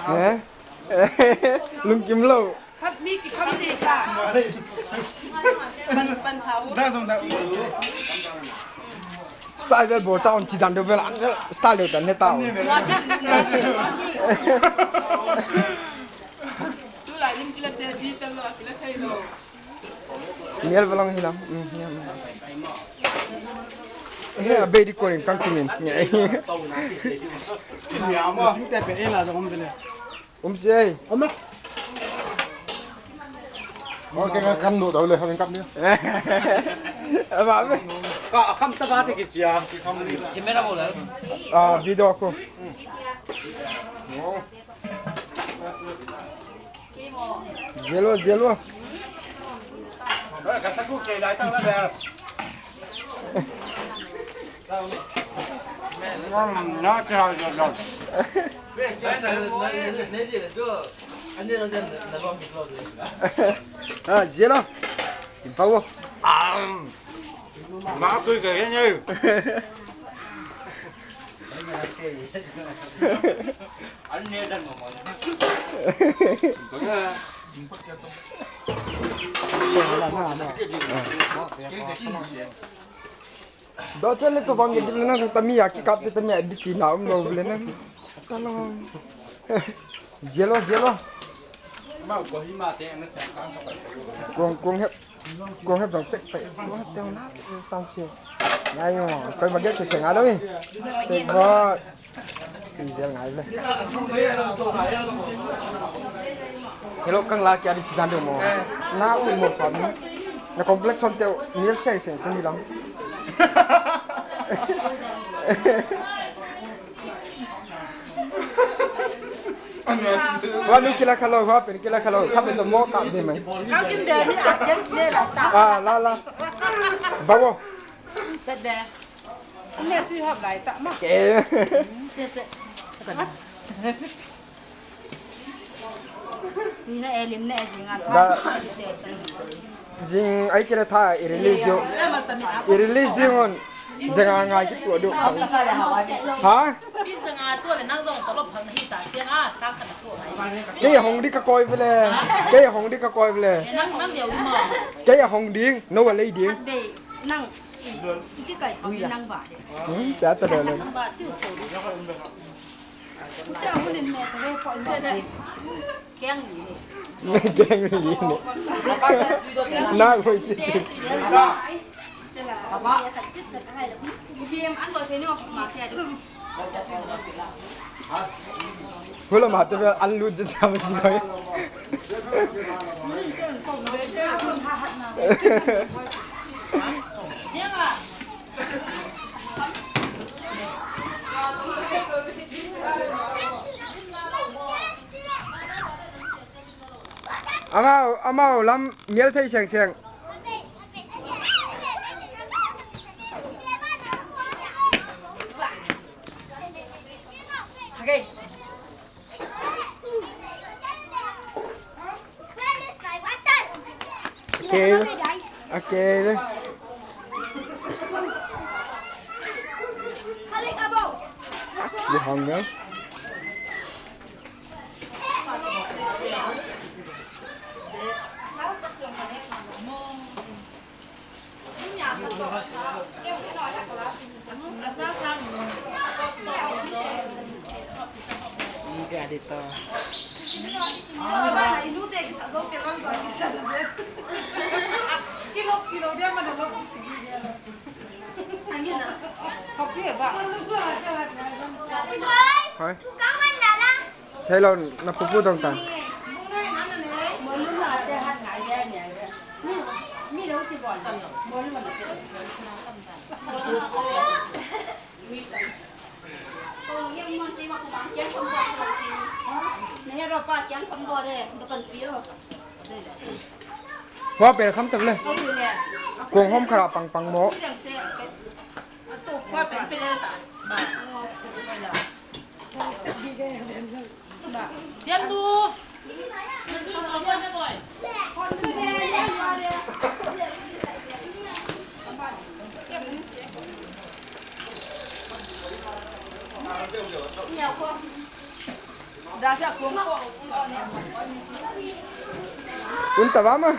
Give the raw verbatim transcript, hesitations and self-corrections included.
Eh? Lungkim lo. Style vel bawl ta un, ci dan deuh vel an vel style deuh tan ne ta un. Mial vel ang hilam. Mm, hiam. He, a bei di korin kang kumin. Sing te pe ela da om vel. Um si ei. Om e. Ok, kan, kan duh dau le, kan kap ni. Ama me. Ka kam ta ba te ki cia. Ki mena mo la. Ah, video ko. Zelo, zelo. Ka sa ku ke lai tang la be. Ah, zia lo. Kim pau. Ma tui ke ye nyai. Dawh cian le tua bang dip le nang, tami a kikap te tami a dip cihna om lo le nang. Ka lo. Zia lo, zia lo. Kuang, kuang hep. Kuang hep zong cek pai. Kuang hep teng na sam sia. Ngai ngo. Koi ma gek se se ngai lo mi. Cek bot. Zel ngai le. Hello, kang la kia di ci dan deuh maw. Na u maw suam ni. Na complexion teuh mial siang siang cun hi lam. Hua nu kila kha lo, hua pen kila kha lo. Kha pen to maw kap ni mai. Kang kim de ni a kian ne la ta. Ah, la la. Bawo. Tet de. Ne si hap lai ta ma. Ke. Ni na e lim ne e zinga. Da. Zing ai kira tha i release ding. I release ding un. Zinga ngai ki tua ding. Ha? Pi zinga tua le nang zong tolop phang hi ta sia nga ta khan tua. Kei a hong ding ka koi vele. Kei a hong ding ka koi vele. E nang nang neu di ma. Kei a hong ding, no a lei ding. Nang. Iti kai pa nang ba de. Hmm, ta ta de le. Nang ba siu so di. Ita hun in ne ko ko ne de. Keng ni. Keng ni. Na ko si. Game an ko se no ma ke de. Hula mate vel an lut zia tam si koi. Amau, amau lam mial thei seng seng. Okay. Okay. Di hong ya. Hoi. Thei lo na pupu dong ta. Hua pen kham tak le. Kong hom khara pang pang mo. Hua pen pen ta. Siam tu. Kun ta ba ma.